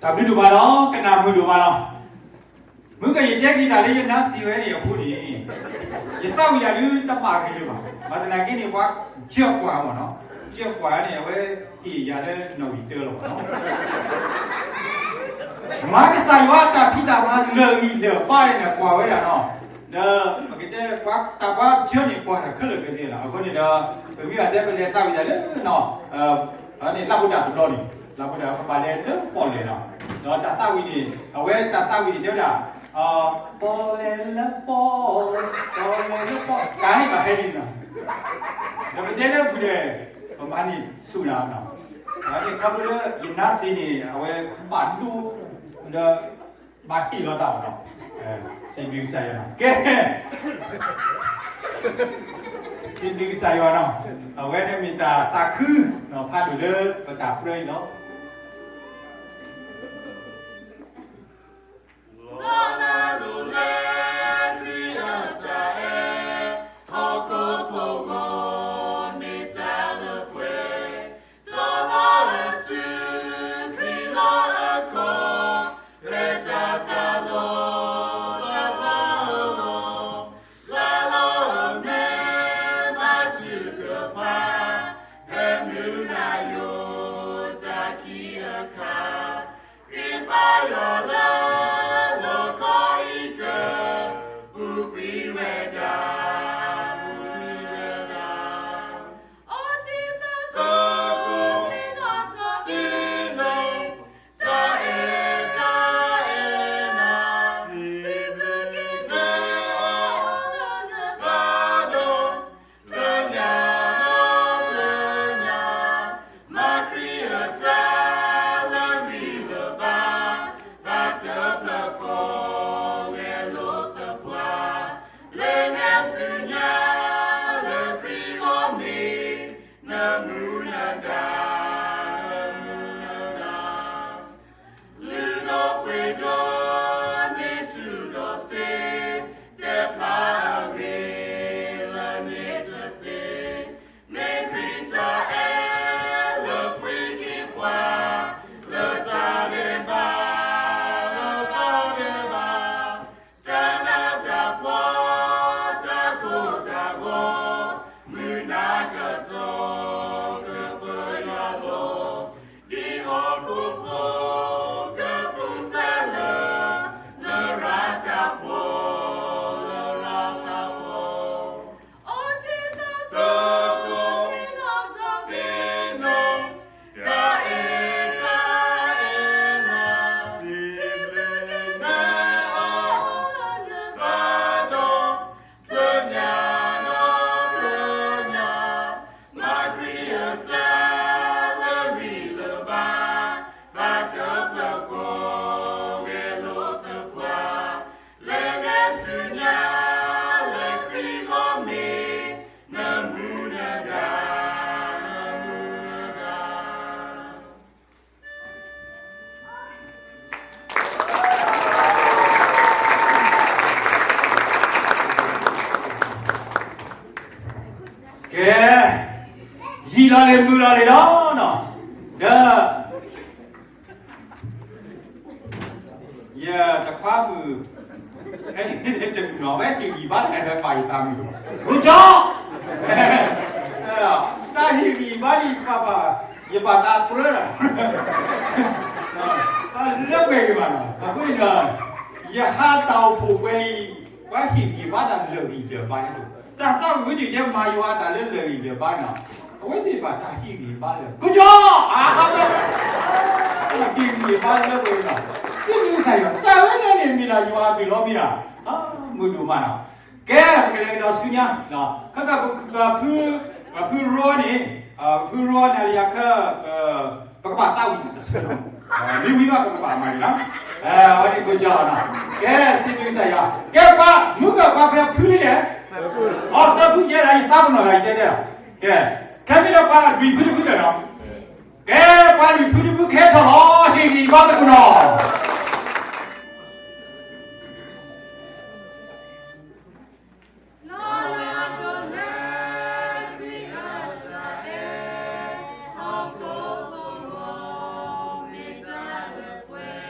တၢ်ဘျုးဒိၣ်မးလီၤ, ကနၣ်မုာ်ဒိၣ်မးလီၤ. မုၢ်ကယတဲက့ၤတၢ်လၢယနါစံးဝဲန့ၣ်အဃိန့ၣ်, ယသးဝံၣ်တၢ်ဒုးတဘၣ်ဂ့ၤလၢၤဘၣ်. ဘၣ်သနာ်က့န့ၣ် ပှၤကၢကွၢ်မ့ၢ်နီၤ, ကၢကွၢ်န့ၣ် အဝဲဟ့ၣ်ယၤလၢနီၣ်ဂံၢ်တၢလီၤမ့ၢ်နီၤ. မၤကစၢ်ယွၤအတၢ်ဖံးတၢ်မၤလၢာ်ဂံၢ်လၢာ်ဘါန့ၣ် ကွၢ်ဝဲဒၣ်နီၤ, ဒီးပကတဲ တၢ်ပှၤကၢန့ၣ် ကွၢ်တၢ်ခဲလၢာ်ခဲဆ့လီၤ. အဃိန့ၣ်ဒီး ပမ့ၢ်ဘၣ်တဲပလဲၤသးဝံၣ်တၢ်လၢနီၤ န့ၣ် လၢ်ဘိတၢ်တဘျီန့ၣ်, လၢ်ဘိတၢ်ကဘၣ်လဲၤလၢပီၣ်လဲၣ်နီၤ, ဒီးတၢ်သးဝံၣ်န့ၣ် အဝဲတၢ်သးဝံၣ်န့ၣ်တဲဝဲဒၣ် ပီၣ်လဲၣ်လၢပီၣ်, ပီၣ်လဲၣ်လၢပီၣ်, တၢ်န့ၣ်ဘၣ်ဟဲဒ်န့ၣ်နီၤ, ဒီးပတဲလၢပူၤဒီး ပမၤန့ၢ်ဆူၣ်နၤနီၤ, အဝဲန့ၣ်ခီဖျိလၢယနါစ့န့ၣ် အဝဲဘၣ်ဒိ ဒီး ဘၣ်ဟ့ၣ်လီၤတၢ်အီၤနီၤ, စံးဘျုးကစၢ်ယွၤနီၤ, ကဲ စံးဘျုးကစၢ်ယွၤနီၤ, အဝဲန့ၣ်မ့ၢ်တၢ်သးခု ဖးဒိၣ်လၢပတၢ်ပြၢအံၤလီၤ. လီၤလၢဒိၣ်လၢခရံာ်အတၢ်အဲၣ်, ဟီၣ်ခိၣ်ဖိဂီၢ် မ့ၢ်တၢ်လၢပှဲၤ, တီလီၤအစု ခရံာ်လီၤအခီၣ်, ဖဲတၢ်သးလီၤ တၢ်သးလီၤ, လၢလီၤအမဲ ဘါထုကဖၣ်, ဖဲမုၢ်နၤယိာ် တၢ်ခံအခါ, ခရံာ်ပၢ်ယွၤလၢ လီၢ်ကီအံၤက, ပူၤကွံာ်ဝဲဒၣ်, ပူၤကွံာ်ဝဲဒၣ်, အိၣ်တ့ၢ်သကိး သကိး သ့ၣ်နီၣ် တၢ်အဲၣ် တၢ်အဲၣ်နၤ, စံးဘျုးက့ၤ နအိၣ်လၢနသးဒီး လၢညါဒီးလၢညါ, မၤခရံာ်အတၢ် လၢဂံၢ်လၢဘါ, ဘၣ်တၢ်ပျၢၤဃီ ဂဲၤလိာ်သပှၢ်, လဲၤလဲၤဆူညါ လၢခရံာ်ဂီၢ်မ့ၢ် နမူနဒါ, နမူနဒါ, လုၢ်ဒိၣ်ပှ့ၤဒိၣ် န့ၢ်ထူၣ်ဒီးစ့, တဲဖျါအဂ့ၤ လၢန့ၣ်တသ့, မ့ၢ်ခရံာ်တၢ်အဲၣ် လၢပှ့ၤက့ၤပှၤ လၢတၢ်ဒဲးဘး, လၢတၢ်ဒဲးဘး, တၢ်နးတၢ်ဖှီၣ် တၢ်ကိၢ်တၢ်ဂီၤ, မုၢ်နၤကတီၢ် ကပၢၤယွၤလီၤ, ဒ်ဟီၣ်ခိၣ်ဖိ ကပူၤဖျဲးလၢ လရာ်တၢ်ဖှီၣ်, လရာ်တၢ်ဖှီၣ်, အိၣ်တ့ၢ်သကိး သကိး သ့ၣ်နီၣ် တၢ်အဲၣ် တၢ်အဲၣ်နၤ, စံးဘျုးက့ၤ နအိၣ်လၢနသးဒီး ပျၢၤညါဒီးပျၢၤညါ, မၤခရံာ်အတၢ် လၢဂံၢ်လၢဘါ, ဘၣ်တၢ်ပျၢၤဃီ ဂဲၤလိာ်သပှၢ်, လဲၤလဲၤဆူညါ လၢခရံာ်ဂီၢ်မ့ၢ် နမူနဒါ, နမူနဒါ. ကဲ, ယံာ်လီၤလံ မုာ်လီၤလံလီၤနီၤ, ဒီး ယတခွါမုၣ်, ဟဲတမုာ်နီၤ ဝဲဟ့ၣ်ဂံၢ်ဘါတၢ်ဟဲပာ်ယသးမုာ်, ဂိကၠီ, တၢ်ဟ့ၣ်ဂံၢ်ဘါလံ ယပာ်ပာ်, ယပာ်သးပြၢနီၤ, တၢ်လၢပှဲၤဂ့ၤဘၣ်နီၤ, အဃိန့ၣ်ဒီး ယဟးတၢ်အိၣ်ဖှိၣ်ပှဲၤအံၤ, ပှၤဟ့ၣ်ဂံၢ်ဘါတၢ်လၢာ်ဂံၢ်လၢာ်ဘါန့ၣ်, တၢ်သးဝံၣ်တကဲမၤယွၤတၢ်လၢလၢာ်ဂံၢ်လၢာ်ဘါနီၤ, အဝဲသ့ၣ်တဖၣ်တၢ်ဟ့ၣ်ဂံၢ်ဘါလၢာ် ဂိကၠီ, အဝဲ ဟ့ၣ်ဂံၢ်ဘါလၢပှဲၤနီၤ, စံးဘျုးကစၢ်ယွၤ, တၢ်ဝဲန့ၣ်န့ၣ်မ့ၢ်ဒၣ်ယွၤအဘျုးလီၤမ့ၢ်ဧါ, မုာ်ဒိၣ်မးနီၤ, ကဲ ပကလဲၤကဒီးဆူညါ, ခဲကၢ်ပဖု, ပဖုရိန့ၣ်, ပဖုရိနၤလံယၤခဲ, ပကဘၣ်သးဝံၣ်အဆၢလီၤ, မ့ၢ်ဝံၤဘၣ်ပကဘၣ်မၤန့ၣ်လီၤ, အဝဲန့ၣ်ဂိကၠီလီၤနီၤ, ကဲ စံးဘျုးကစၢ်ယွၤ, ကဲပှၤ, မုၢ်ကၢ်ပှၤဖဲဖုန့ၣ်လဲၣ်, အီသၢဖုယဲဒၣ် ယသးပနီၣ်ဂၤယတဲတဲလီၤ, ကဲ, ခဲမ့ၢ်ဒီးပှၤလွံၢ်ဖုတဖုဒီးနီၤ, ကဲပှၤလွံၢ်ဖုတဖုကဟဲထီၣ်လီၤ, ဟ့ၣ်ဂံၢ်ဘါသကိးနီၤ. လီၤလၢဒိၣ်လၢခရံာ်အတၢ်အဲၣ်, ဟီၣ်ခိၣ်ဖိဂီၢ် မ့ၢ်တၢ်လၢပှဲၤ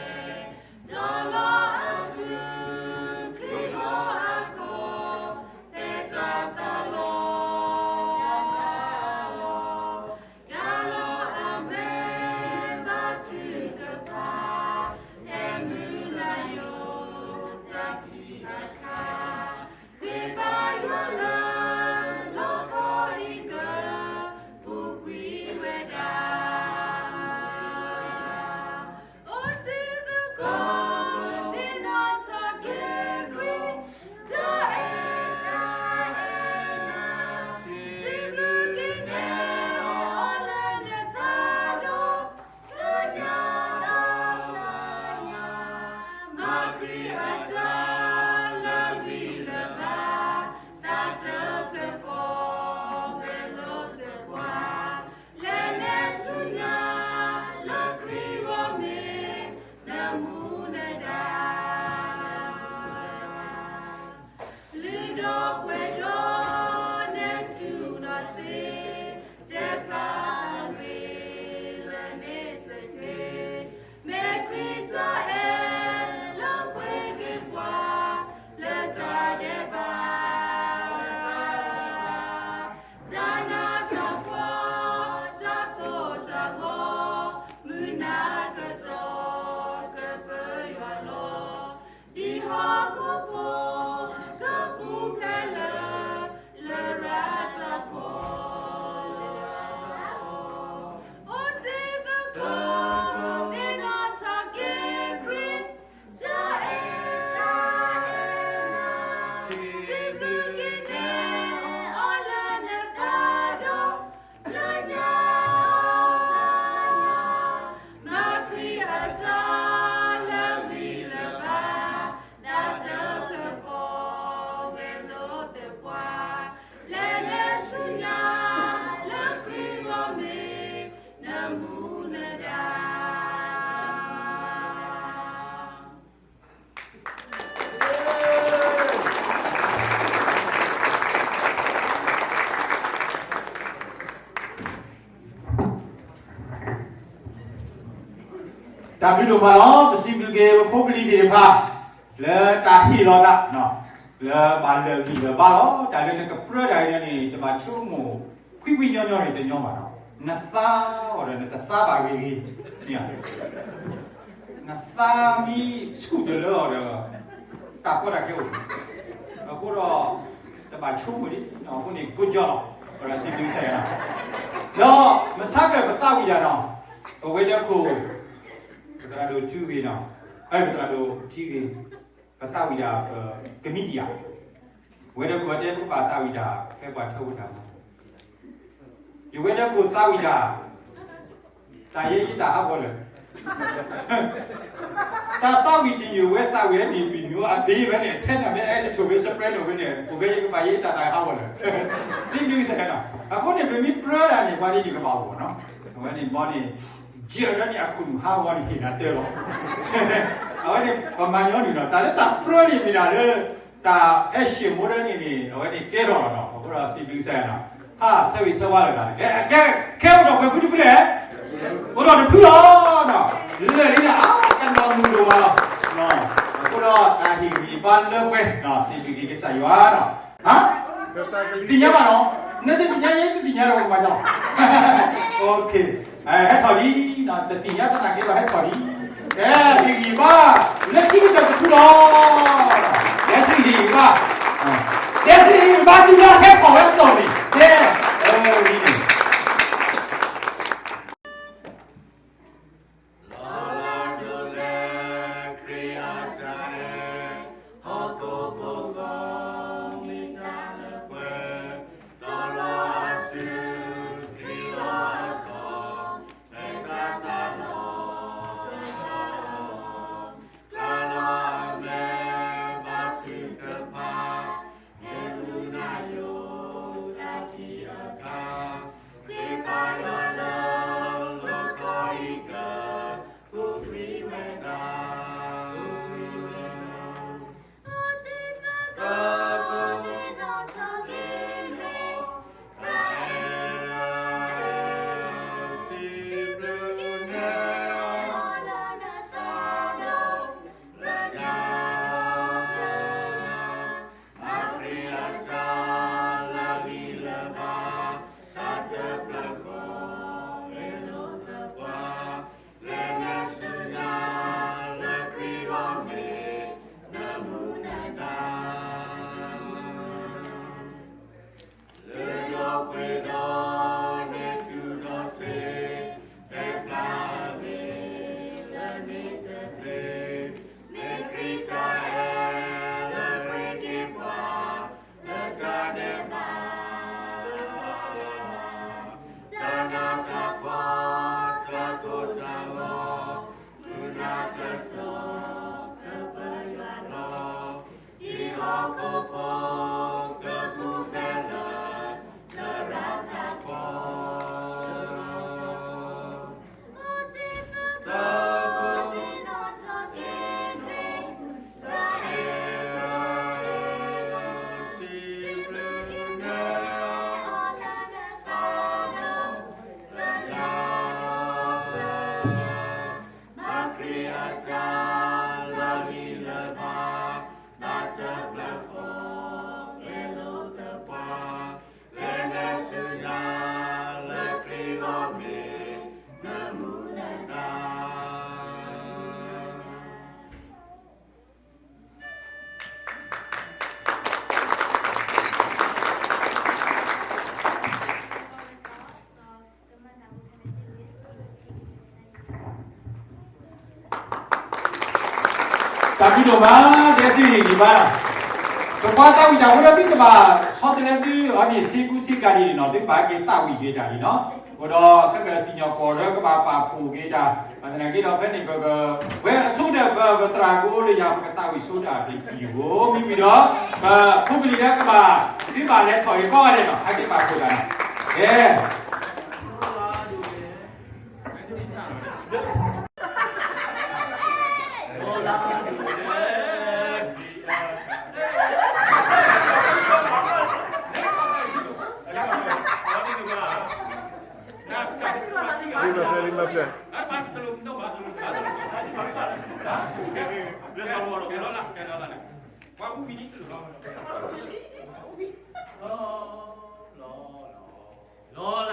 တၢ်ဘျုးဒိၣ်မးလီၤ. ပစံးဘျုးက့ၤပဖိပလံၤသ့ၣ်တဖၣ် လၢတၢ်ဟ့ၣ်လီၤသး လၢဘၣ်လၢာ်ဂံၢ်လၢာ်ဘါလီၤ. တၢ်လၢနကပြၢတၢ်အံၤန့ၣ် တဘၣ်ဆိကမိၣ်ခွံခွံညီညီန့ၣ် တညီဘၣ်နီၤ. နသါအီၤဒီး နတသါဘၣ်ဂ့ၤဂ့ၤ, နသါမ့ၢ်ဆူၣ်တလၢအီၤဒီး တၢ်ကီတၢ်ခဲအိၣ်, အဃိဒီး တဘၣ်ဆိကမိၣ်ဒံး. အဃိန့ၣ် good job လီၤ. ဒီးစံးဘျုးကစၢ်ယွၤ, ဒီးမဆါကၢၣ်ပသးဝံၣ်တၢ်နီၤ, ပဝဲဒၢခိၣ် ပသရၣ်ဒိၣ်ထံဂ့ၤနီၤ, ပသရၣ်ဒိၣ်ထံဂ့ၤ, ပသးဝံၣ်တၢ် ကမံးတံာ်ယၤ, ဝဲဒၢခိၣ်တဲ ပဘၣ်သးဝံၣ်တၢ် ဖဲပှၤထၢဝဲတၢ်မၤ, ယဝဲဒၢခိၣ်သးဝံၣ်တၢ် တၢ်ယဲယတၢ်ဟးဂီၤလၢာ်, တၢ်သးဝံၣ်တယုၢ်ဝဲသးဝံၣ်ဝဲန့ၣ် ပံၤမံၤအဘ့ဝဲန့ၣ် ထဲနၤမ့ၢ်အဲၣ်တထိၣ်ဝဲ စပဲလိာ်ဝဲန့ၣ် အိၣ်ဝဲယကဘၣ်ယဲတၢ်တၢ်ဟးဂီၤလၢာ်, စံးဘျုးကစၢ်ယွၤနီၤ. အဃိန့ၣ် ပမ့ၢ်ပြၢတၢ်န့ၣ် ပှၤဒ်န့ၣ်ကဘၣ်အိၣ်နီၤ. အဝဲန့ၣ်ဘီန့ၣ် ယၢၢ်ဒီးန့ၣ်အခိၣ်နူာ်ဟးဂီၤန့ၣ်ဟ့ၣ်နၤတၢ်လီၤ. အဝဲန့ၣ် ပမၤညီနုၢ်နီၤ တၢ်လၢတၢ်ပြၢန့ၣ်မ့ၢ်ဒၣ်လၢ တၢ်အဲၣ်ၡ့ၣ်မိၢ်ဒၢန့ၣ်န့ၣ် အဝဲန့ၣ်ကဲထီၣ်လီၤနီၤ. အဃိဒီးစံးဘျုးကစၢ်ယွၤနီၤ, ဟးဆၢဂ့ၤဆၢဝါလၢာ်တၢ်န့ၣ် ကဲ ကဲအိၣ်ဒီးပှဲၤဖုတဖုလဲၣ်, အိၣ်ဒီးတဖုလီၤနီၤ. လၢာ်လံန့ၣ် အကနီၤမုာ်ဒိၣ်မးလီၤ. အဃိဒီးတၢ်ဟ့ၣ်ဂံၢ်ဘါလၢပှဲၤ စံးဘျုးက့ၤကစၢ်ယွၤနီၤ. ဟါ, သ့ၣ်ညါဘၣ်နီၤ, နတသ့ၣ်ညါ ယတသ့ၣ်ညါဒီးပမၤလီၤ. ဟဲထီၣ်လံ, တသ့ၣ်ညါတနာ်က့ဒီးဟဲထီၣ်လံ. ကဲ ဟ့ၣ်ဂံၢ်ဘါ လၢခံကတၢၢ်တဖုလီၤ. ကဲ ဟ့ၣ်ဂံၢ်ဘါ, ကဲ ဟ့ၣ်ဂံၢ်ဘါ တုၤလၢဟဲထီၣ်ဝဲစိၤန့ၣ် ကဲ, အၢ ဒ်န့ၣ် လီၤလးဒိၣ်လၢခရံာ်အတၢ်အဲၣ်, ဟီၣ်ခိၣ်ဖိဃီမ့ၢ်တၢ်လၢပှဲၤ, တီၤလီၤအစုခရံာ်လီၤအသီ, မ့ၢ်တၢ်သးလီၤတၢ်အီၣ်, ကျါလီၤအမဲာ်ဘၣ်ထုကဖၣ်, ဖဲမုၢ်နၤယိၤတၢ်ခံးအခါ, ဃ့ဘါယွၤလၢလီၢ်ခီအံၤက, ပူၤကွံာ်ဝဲဒၣ် လၢဒိးပှ့ၤဒီးနသူၣ်ဒီးစ့, တဲဖျါအဂ့ၢ်လၢန့ၣ်တသ့, မ့ၢ်ခရံာ်တၢ်အဲၣ်လၢပှ့ၤက့ၤပှၤ, လၢတၢ်ဒဲးဘး, တၢ်နးတၢ်ဖှီၣ်, တၢ်ကိၢ်တၢ်ဂီၤ, မုၢ်နၤကတီၢ်, ကပၢၤယွၤလီၤ. ဟံၣ်ဟီၣ်ခိၣ်ဖိကပူၤဖျဲးလၢ သရၣ်တၢ်ဖှီၣ်, ဘၣ်ခရံာ်အတၢ်လၢာ်လံလၢာ်ဘၣ်, ဘၣ်တၢ်ပျၢၤဃီၤ ကဲလိာ်သပှၢ်, လဲၤနုာ်ဆူညါလၢခရံာ်အဂီၢ်မ့ၢ် နမူနဒါ တၢ်ဘျုးဒိၣ်မး, တဲဆူဟ့ၣ်ဂံၢ်ဘါ, ပပှၤသးဝံၣ်တၢ်ဖိဒီး သုကဘၣ်ဆီတလဲသုအီၤန့ၣ် စ့ကူစ့ကၤဒ်န့ၣ်နီၤ, သုကဘၣ်ဟဲက့ၤသးဝံၣ်က့ၤတၢ်န့ၣ်နီၤ, အဃိဒီးခဲကစံၣ်ညီၣ်ကွီၢ်ဒီးကဘၣ်ပာ်ဖှိၣ်က့ၤတၢ်, ဘၣ်သနာ်က့ဒီးဖဲန့ၣ် ပက, ဝဲအဆိကတၢၢ်ပသရၣ်ကိးလၢယၤ ပကသးဝံၣ်ဆိတၢ်ပံၤယိၣ်မံဝံၤဒီး, ပဖိပလံၤလၢကဘၣ်, သုဘၣ်လဲၤထီၣ်အံၤကိးဂၤဒဲးနီၤ, ဟဲက့ၤပာ်ဖှိၣ်တၢ်နီၤ, ကဲ လံမၤဖျဲၣ်, လံမၤဖျဲၣ်, ကဲလီၤလီၤန့ၣ်, ပှၤဝံၤန့ၣ်တလိၣ်လီၤ, လီၤ, လီၤ, လီၤ, လီၤ,